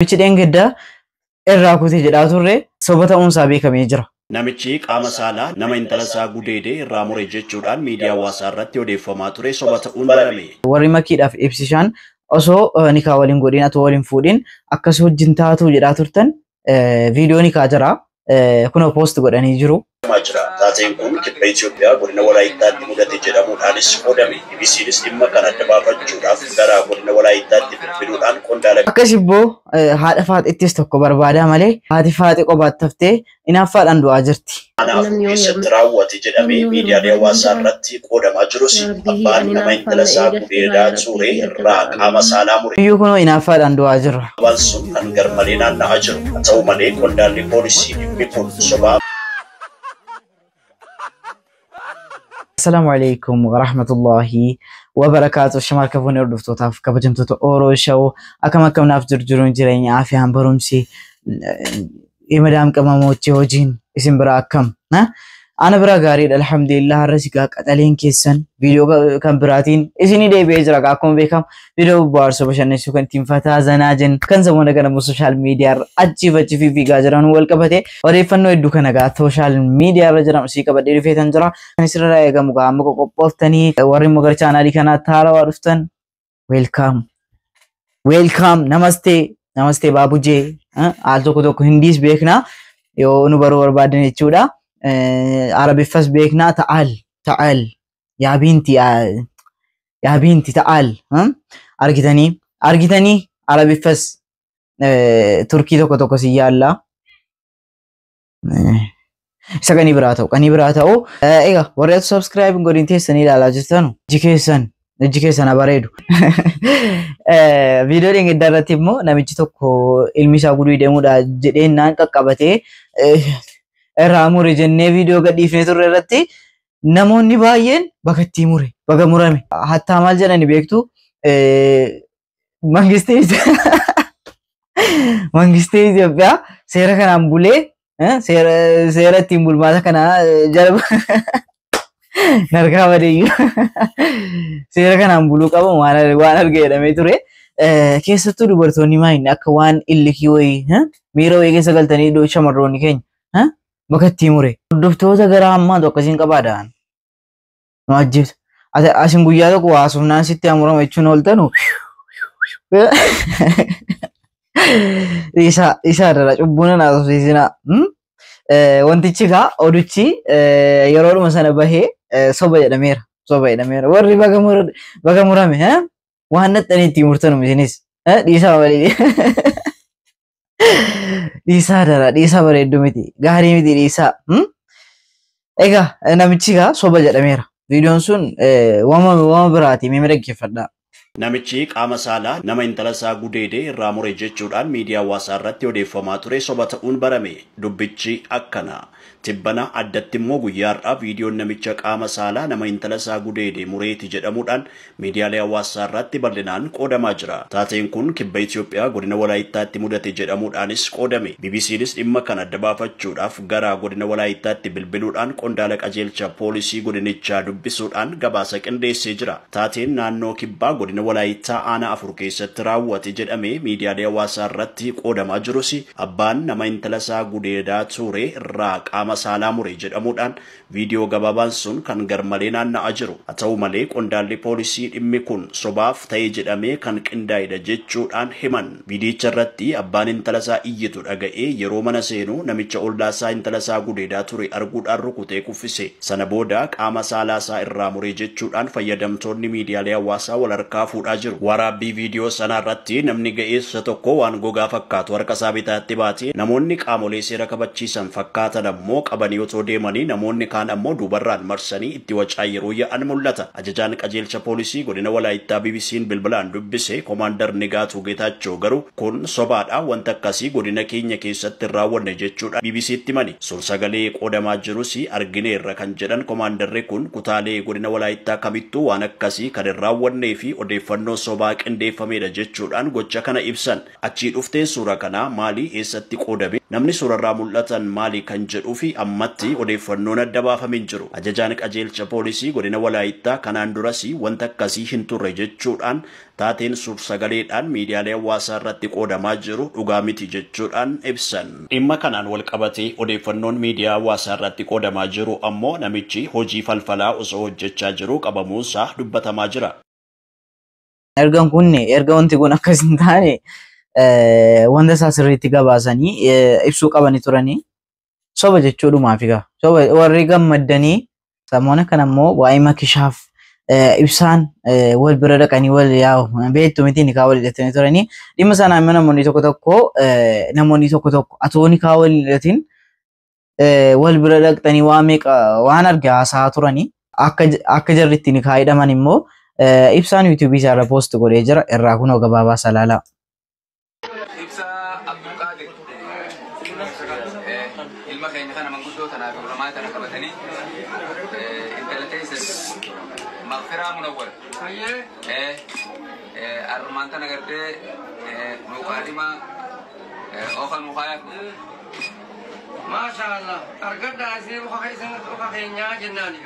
Namichi dheengaddaa irraa kutee jedhaa turre soba ta'uunsaa beekamee jira. Namichi qaama saalaa nama intala isaa gudeedee irraa mure jechuudhaan miidiyaa hawaasaa irratti odeeffamaa ture soba ta'uun barame. Warri makiidhaaf ibsishaan osoo nikaa waliin godhin atoo waliin fuudhin akkas wajjin taatu jedhaa turtan viidiyoo nikaa jira. Kunoo poost godhanii jiru. Jira. Taateen kun kibba Itoophiyaa godina Walaayittaatti mudate jedhamuudhaanis qoodame. BBCnis dhimma kana adda baafachuudhaaf gara godina Walaayittaatti bilbiluudhaan qondaala. Akkas ibboo haadha faaxittis tokko barbaadaa malee haati faaxi qobaatti haftee inaaffaadhaan du'aa jirti. Kanaaf keessatti raawwate jedhamee miidiyaalee hawaasaa irratti qoodamaa jirus abbaan nama intala isaa gudeedaa ture irraa qaama saalaa mure. Iyyuu kunoo inaaffaadhaan du'aa jira. Abbaan sun kan garmalee naanna'aa jiru. Haa ta'u malee qondaalli poolisii dhimmi kun sobaa. Assalaamu alaikum warahmatullahi wabarakaatu. Shamaar kafuun hordoftootaaf kabajamtoota Oromoo Show akkam akkam naaf jirjiruun jireenya afiyaan barumsi madaam qamamochii hojiin isin bira akkam. Ana bira gaariidha alhamdulillah. Har'a sigaa qaxaleen keessan viidiyoo kan biraatiin isinii deebi'ee jira. Akkuma beekamu viidiyoo bohaarsoo bashannansiisuu kan ittiin fataa zanaa jennu kan samoona kana immoo sooshaal miidiyaa irra achiif achi fiigaa jiran wal qabate odeeffannoo hedduu kana gaa sooshaal miidiyaa irra jiran sii qabadhee dhufeetan jira. Kan isirraa eegamu gaa amma qophooftanii warri immoo gara chaanaalii kanaatti haarawaa dhuftan weelkaam weelkaam namastee namastee baabujee al tokko tokko hindiis beekna yoo nu baruu barbaadan jechuudha. Arabiffas beeknaa ta'al ta'al yaa binti ta'al argitanii argitanii Arabiffas Turkii tokko tokko si yaalla. Isa qanii biraa ta'u qanii biraa ta'u. Egaa warri atu subscribe hin godhin teessanii ilaalaa jirtanu iji keessan bareedu. Viidiyoo dheengaddaa irratti immoo namichi tokko ilmi isaa guduu deemuudha jedheen naan qaqqabatee irraa mure jennee viidiyoo gadhiifnee turre irratti namoonni baay'een bakka mure baga murame. Hattaa maal jedhani beektu mangistiin Itoophiyaa seera kanaan bulee seera ittiin bulmaata kana jala narkaa badeeyyuu seera kanaan buluu qaba waan arga jedhamee ture. Keessattuu dubartoonni maayinni akka waan illikii wayii miira wayii keessa galtanii shamarroonni keenya bakka itti mure. Hordoftoota gara ammaatu akkasiin qabaadhaan. Nu ajjeefta. Asin guyyaa tokko haasofnaan sitti hamurama jechuun ooltanu. Isa irra cubbuun na haasofsiisinaa. Wantichi gaa oduchi yeroodhuma sana bahee soba jedhameera. Soba jedhameera. Warri baga murame waan naxxanii ittiin murtanu isinis. Dhiisaa malee. Dhiisaa dara dhiisaa bareedduu miti gaarii miti dhiisaa. Egaa namichi gaa soba jedhameera. Viidiyoon sun waama biraati mee dhaggeeffadhaa. Namichi qaama saalaa nama intala isaa gudeedee irraa mure jechuudhaan miidiyaa hawaasaa irratti odeeffamaa ture soba ta'uun barame. Dubbichi akkana. Tibbana addatti immoo guyyaa har'aa viidiyoon namicha qaama saalaa nama intala isaa gudeedee mureeti jedhamuudhaan miidiyaalee hawaasaa irratti bal'inaan qoodamaa jira. Taateen kun kibba Itoophiyaa godina Walaayittaatti mudate jedhamuudhaanis qoodame. BBCnis dhimma kana adda baafachuudhaaf gara godina Walaayittaatti bilbiluudhaan qondaala qajeelcha poolisii godinichaa dubbisuudhaan gabaasa qindeessee jira. Taateen naannoo kibbaa godina Walaayittaa aanaa 4 keessatti raawwate jedhamee miidiyaalee hawaasaa irratti qoodamaa jirus abbaan nama intala isaa gudeedaa ture irraa qaama saalaa mure jedhamuudhaan viidiyoo gabaabaan sun kan garmalee naanna'aa jiru. Haa ta'u malee qondaalli poolisii dhimmi kun sobaaf ta'e jedhamee kan qindaa'edha jechuudhaan himan. Viidiyicha irratti abbaan intala isaa iyyitu dhaga'ee yeroo mana seenu namicha ollaa isaa intala isaa gudeedaa ture arguudhaan rukutee kuffise. Sana booda qaama saalaa isaa irraa mure jechuudhaan fayyadamtoonni miidiyaalee hawaasaa wal harkaa fuudhaa jiru. Waraabbii viidiyoo sana irratti namni ga'eessa tokko waan gogaa fakkaatu harka isaa bitaatti baatee namoonni qaamolee seera kabachiisan fakkaatan ammoo qabanii otoo deemanii namoonni kaan ammoo duubarraan marsanii itti wacaa yeroo yaa'an mul'ata. Ajajaan qajeelcha poolisii godina Walaayittaa BBC'n bilbilaan dubbise Koomaandar Nigaatuu Geetaachoo garuu kun sobaadha wanta akkasii godina keenya keessatti hin raawwanne jechuudha BBC'tti himani. Suur-sagalee qoodamaa jirus argineerra kan jedhan koomaandarri kun kutaalee godina Walaayittaa kamittuu waan akkasii kan hin raawwannee fi odeeffannoo sobaa qindeeffamedha jechuudhaan gocha kana ibsan. Achii dhufteen suura kanaa maali, eessatti qoodame, namni suurarraa mul'atan maali kan jedhuu fi ammatti odeeffannoon adda baafamee hin jiru. Ajajaan qajeelcha poolisii godina Walaayittaa kanaan duras wanta akkasii hin turre jechuudhaan taateen suur-sagaleedhaan miidiyaalee hawaasaa irratti qoodamaa jiru dhugaa miti jechuudhaan ibsan. Dhimma kanaan wal qabatee odeeffannoon miidiyaa hawaasaa irratti qoodamaa jiru ammoo namichi hojii falfalaa osoo hojjechaa jiru qabamuunsaa dubbatamaa jira. Ergaan kun erga wanti kun akkas hin taane wanta isaa sirriitti gabaasanii ibsuu qabanii turanii soba jechuudhumaaf egaa. Soba warri gammaddanii samoona kana immoo waa'ee makishaaf ibsaan wal bira dhaqanii wal yaa'u beektu miti nikaa wal hidhatanii turanii dhimma sanaa immoo namoonni tokko tokko atoo nikaa wal hidhatin wal bira dhaqxanii waa meeqa waan argaa haasa'aa turanii akka jarri itti nikaa hidhaman immoo ibsaan yuutuubii isaa irra post godhee jira irraa kunoo gabaabaa salaalaa. Ibsaa Abdulqaadir ilma keenya kana manguddoo tanaa fi ulamaa tana qabatanii intala teessan Magfiraa Munawwar. Armaan tana gartee nuuqaadhima ookan mukaaya. Maasha Allah. Argadhaa isin muka isin muka keenyaa jennaani.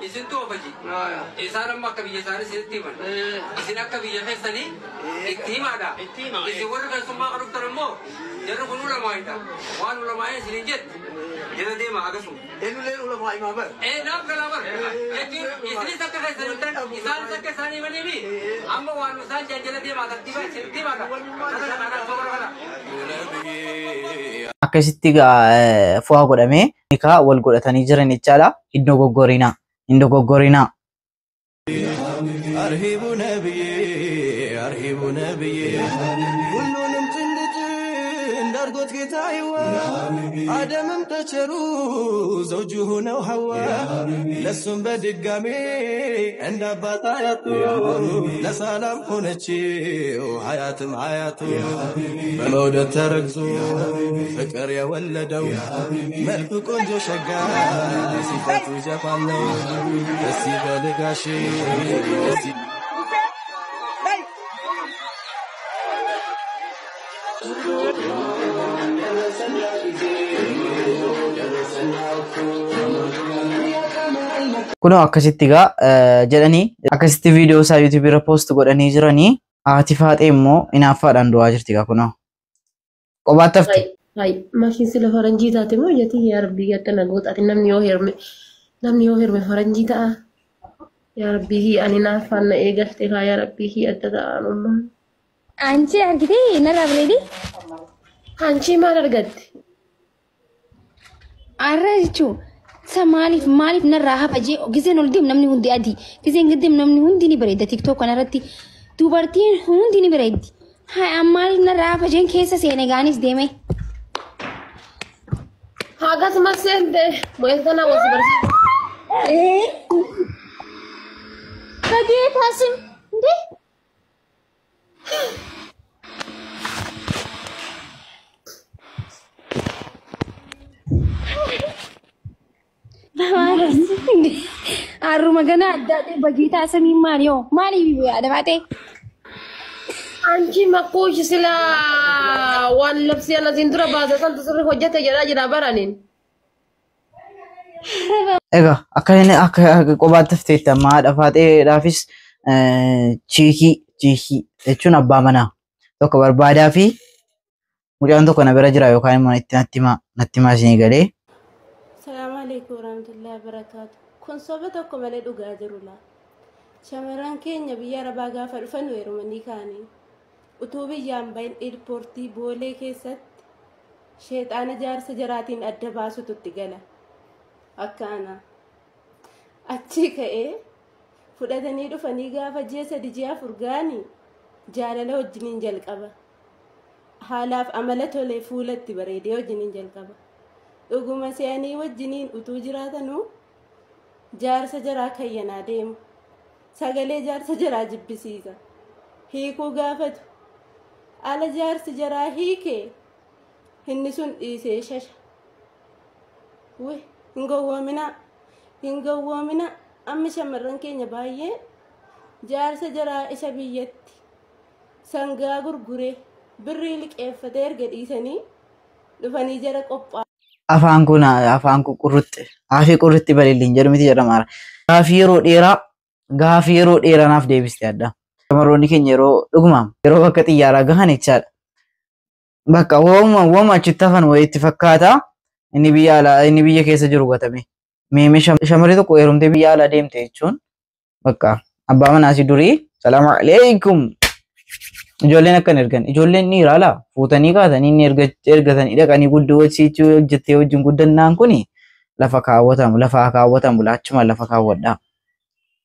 Isintu ofaji. Isaan amma akka biyya isaanii isinitti himan. Isin akka biyya keessanii itti himaadha. Isin warri keessummaa kan dhuftan immoo jarri kun ulamaa'idha. Waan ulamaa'ee isiniin jettu jala deema akkasuma. Eenyulleen ulamaa himaa bara. Ee, naaf galaa bara. Jechuun isinis akka keessan himtan, isaanis akka isaanii himaniifi amma waan isaan jala deemaa tartiiba isinitti himaadha. Kana kana kana. Akkasitti fo'aa godhamee nikaa wal godhatanii jiran jechaadha. Hin dogoggorinaa. Hin dogoggorinaa. አርሂቡ ነብዬ፣ አርሂቡ ነብዬ፣ ሁሉንም ጥንድ ጥንድ አድርጎት ጌታ ይዋ አደምም ተቸሩ ዘውጁ ሆነው ሐዋ ለሱም በድጋሜ እንደ አባት አያቱ ለሰላም ሆነችው ሀያትም ሀያቱ በመውደድ ተረግዞ ፍቅር የወለደው መልኩ ቆንጆ ሸጋ ሲፈቱ ጀፋን ነው። ደስ ይበልጋሽ ደስ Kunoo akkasitti egaa jedhanii akkasitti viidiyoo isaa yuutuubii irra post godhanii jiranii haati faaxee immoo hinaaffaadhaan du'aa jirti egaa kunoo. Qobaatti hafti. Hai, makiin sila faranjii taate moo jetti? Yaa Rabbii, akkana gootaati. Namni yoo hirme faranjii ta'a. Yaa Rabbii, ani naafaan na eegalte kaa. Yaa Rabbii, adda ta'an ummaa. Anchi argitee narraa bareedee. Anchi maal argatte? Arra jechuun isa maaliif narraa hafa jee gizeen ol deemu namni hundi adii, gizeen gad deemu namni hundi ni bareeda. TikTok kanarratti dubartiin hundi ni bareeddi. Haa, maaliif narraa hafa jeen keessa seene gaanis deeme. Akkasumas seente mo'eessana wasi barsiisa. በጌታ ስም እንዴ! በማለት እንዴ! Arruma gana adda በጌታ ስም maal yoo maaliif yaada baate? Anchi makkuushi sila waan labsii anasiin dura baase santu sirri hojjete jedhaa jira baraniin. Egaa akka inni akka qobaatti hafteetti amma haadha faaxeedhaafis chiikii, chiikii jechuun abbaa manaa tokko barbaadaa fi mucaan tokko na bira jira yookaan immoo itti natti himaa isinii galee. Salaamu alaikum warahmatullahi wabarakaatu. Kun soba tokko malee dhugaa jiru laa. Shamarran keenya biyya Arabaa gaafa dhufan heerumanii kaanii utuu biyyaan bahin eerpoortii Boolee keessatti sheexaana jaarsa jaraatiin adda baasutu itti gala. Akka ana. Achii ka'ee fudhatanii dhufanii gaafa ji'a 3, ji'a 4 ga'anii jaalala wajjiniin jalqaba. Haalaaf amala tolee fuulatti bareedee wajjiniin jalqaba. Dhuguma se'anii wajjiniin utuu jiraatanuu jaarsa jaraa kayyanaa deemu. Sagalee jaarsa jaraa jibbisiisa. Hiikuu gaafatu. Ala jaarsi jaraa hiikee inni sun dhiisee shasha. Wih, hin gowwoominaa. Hin gowwoominaa. Amma shamarran keenya baay'ee Jaarsa jaraa isa biyyatti sangaa gurguree birrii liqeeffatee erga dhiisanii dhufanii jara qophaa'an. Afaan kun afaan kun qurrutti afii qurrutti balilliin jedhu miti jedhama. Gaafii yeroo dheeraa naaf deebiste adda. Shamarroonni keenya yeroo dhugumaan yeroo bakka xiyyaaraa gahan jechaadha. Bakka wooma wooma achitti hafan wayiitti fakkaata. Inni biyya alaa, inni biyya keessa jiru gatame. Meemee shamarri tokko heerumtee biyya alaa deemte jechuun bakka abbaa manaasii durii salaamu alaikum. Ijoolleen akkan ergan, ijoolleen dhiiraa laa fuutanii kaatanii inni ergatanii dhaqanii guddoo hojjechuu hojjettee wajjin guddannaan kuni lafa kaawwatamu, lafa kaawwatamu, laachuma lafa kaawwadhaa.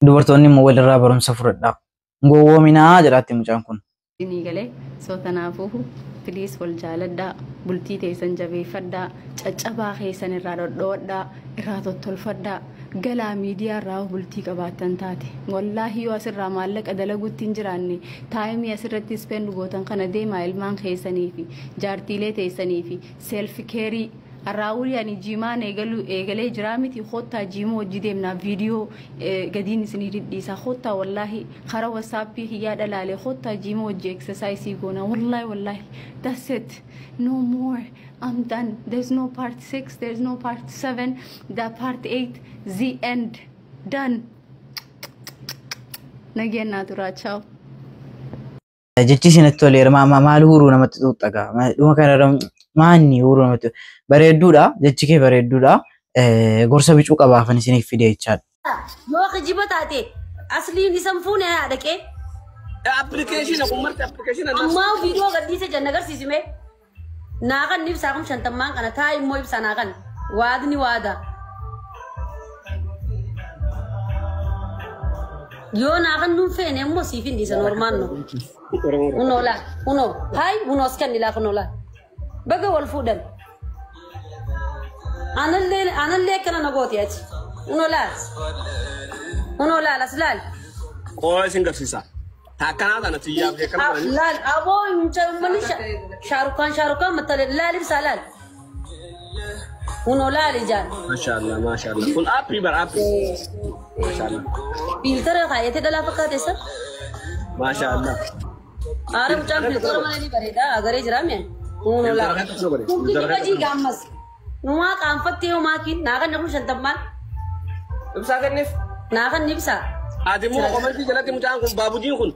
Dubartoonni immoo walirraa barumsa fudhadhaa. Gowwoominaa jedhaatti mucaan kun. Ni galee soo tanaafuu please wal jaaladhaa, bultii teessan jabeeffadhaa, caccabaa keessan irraa dhodhoodhaa, irraa tottolfadhaa, galaa miidiyaa irraa bultii qabaattan taate. Wallaahi yoo asirraa maallaqa dalaguutti hin jiraanne, time asirratti spend gootan kana deemaa ilmaan keessanii fi jaartiilee teessanii fi self care. Arraawulii ani jiimaan eegalee jiraa miti, kottaa jiimoo hojii deemnaa, viidiyoo gadiin isinii dhidhiisa, kottaa. Wallaahi karaa WhatsAppii hiyyaa dhalaalee, kottaa jiimoo hojii exercise goona. Wallaahi wallaahi, that's it, no more, I'm done. There's no part 6, there's no part 7, the part 8, the end, done. Nageenyaa turaa, ciao. Jechi isinatti toleera. Maal huuruu namatti xuuxxa? Dhuma kanarra maanni huuruu namatti bareedduudha, jechi kee bareedduudha, gorsa bicuu qabaafan isiniif fide jechaadha. Yoo kijiba taate asliin isan fuune haa dhaqee. Application kun marti application. Ammaa viidiyoo gadhiise janna agarsiisime. Naa kan ibsaa kun shantammaan kana taa immoo ibsaa naa kan waadni waada. Yoo naa kan nuun feene immoo siif hin dhiisa normaan no. Unoo laa, unoo haay, unoo as kenni laa, kunoo laa. Baga wal fuudhan. Anallee anallee akkana na gooti ati. Unoo laal. Unoo laal, as laal. Qoo isin garsiisa. Taakkanaa tana xiyyaaf beekamu. Laal aboo, uummanni Shaarukaan Shaarukaan mattalee, laal ibsaa laal. Unoo laal ijaan. Maashaallah maashaallah. Kun aappii bara aappii. Maashaallah. Filter kaayatee dhalaa fakkaate isa. Maashaallah. Aara mucaan filter malee ni bareeda agaree jira mi'a. Unoo laal. Kun kijiba jiiga ammas. Numaa qaanfattee homaakiin naa kan kun shantammaan. Ibsaa kenniif. Naa kan ibsaa. Ati immoo komantii jalatti mucaan kun baabujiin kun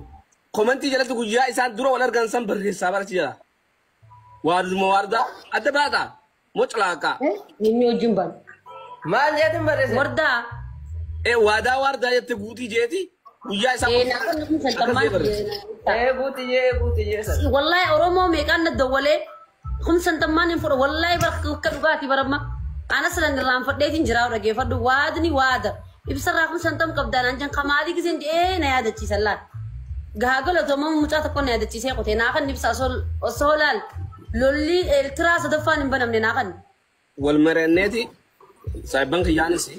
komantii jalatti guyyaa isaan dura wal argan san barreessaa barachi jira. Waarduma waardaa adda baata moclaaqaa. Inni wajjin balu. Maal jeetin barreesse? Wardaa. Ee, waadaa waardaa jette guutii jeeti guyyaa isaan. Ee, naa kan kun shantammaan. Ee, guutii jee, guutii jee sana. Wallahi Oromoo meeqaan na dawwalee kun shantammaan hin fudhu, wallahi bakka dhugaatii baramma. Ana silan irraanfadheetiin jiraa, dhageeffadhu, waadni waada. Ibsarraa kun shantam qabdaan anjan kamaalii giseen jedhee na yaadachiisan laal. Gahaa galatooma, mucaa tokko na yaadachiisee qotee naa kan ibsa osoo laal lolli Eertiraa sadaffaan hin banamne naa kan. Wal marenneeti saayibban kiyyaanis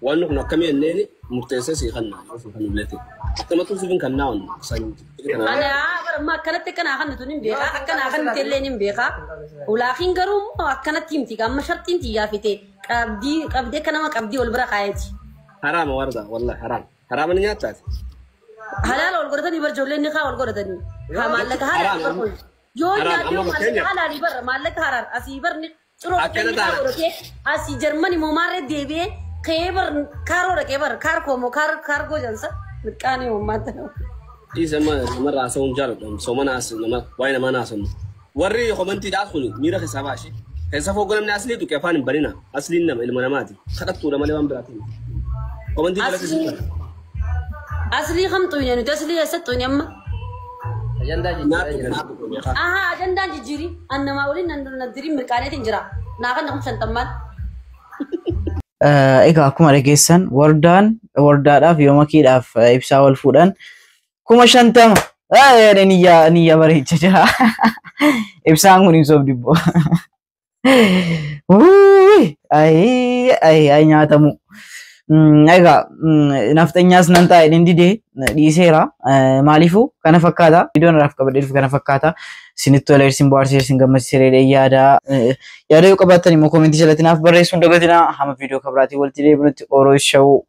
wanni kun akkamii enneeni murteessee sii kanna kan uleete. Akkamatu siifin kannaa wanni san. Ani baramma akkanatti akkanaa kan nuti hin beekaa, akkanaa kan nuti illee hin beekaa. Ulaakiin garuu immoo akkanatti himti amma shartiin xiyyaafite qabdii qabdee akka nama qabdii wal bira kaayeeti. Haraama warda, wallahi haraam. Haraama ni nyaattaati. Halaala wal godhatanii bar, ijoolleen ni kaa wal godhatanii. Haa, maallaqa halaali bar kun. Yoo Haraam, nyaadhee amma maallaqa fakkeenyaaf. Halaali bar, maallaqa haraar asii bar ni ciroo Akkana ni kaa taana. godhatee asii Jarmani moo maarree deebi'ee ka'ee bar kaaroo dhaqee bar kaarkoo moo kaargoo jansa mirqaanii uummaata. Dhiisa, amma namarraa haasa'uun jaaladha. Sooma naas nama waa'ee namaa naasa'u. Warri komantiidhaas kun miira keessaa baashe. Keessa foogoo namni aslii tuqe afaan hin banina. Asliin nama ilma namaati. Kadhattuudha malee waan biraatiin. Komantii jalatti Aslii si aslii kam xuyne nuti, aslii eessatti xuyne amma? Ajandaa jijjiiraa jira. Aha, ajandaan jijjiiri annamaa waliin nan diriin mirqaaneetiin jira. Naa kan kun shantammaan. Egaa akkuma dhageessan, wardaan wardaadhaaf yoo makiidhaaf ibsaa wal fuudhan 50,000 niyyaa niyyaa bareecha jira. Ibsaan kun hin sobdibbo. Ayi ayi ayi, nyaatamu. Egaa nafxanyaas nan taa'e hin didee dhiiseera. Maaliifuu kana fakkaata. Viidiyoon irraaf qabadhee dhufu kana fakkaata. Isinitti tola, isin bohaarseera, isin gammachiiseera yaada. Yaada yoo qabaattan immoo koomentii jalatti naaf barreessuun dagatinaa. Hamma viidiyoo kabiraatiin walitti deebinutti, Oroo Shawuu.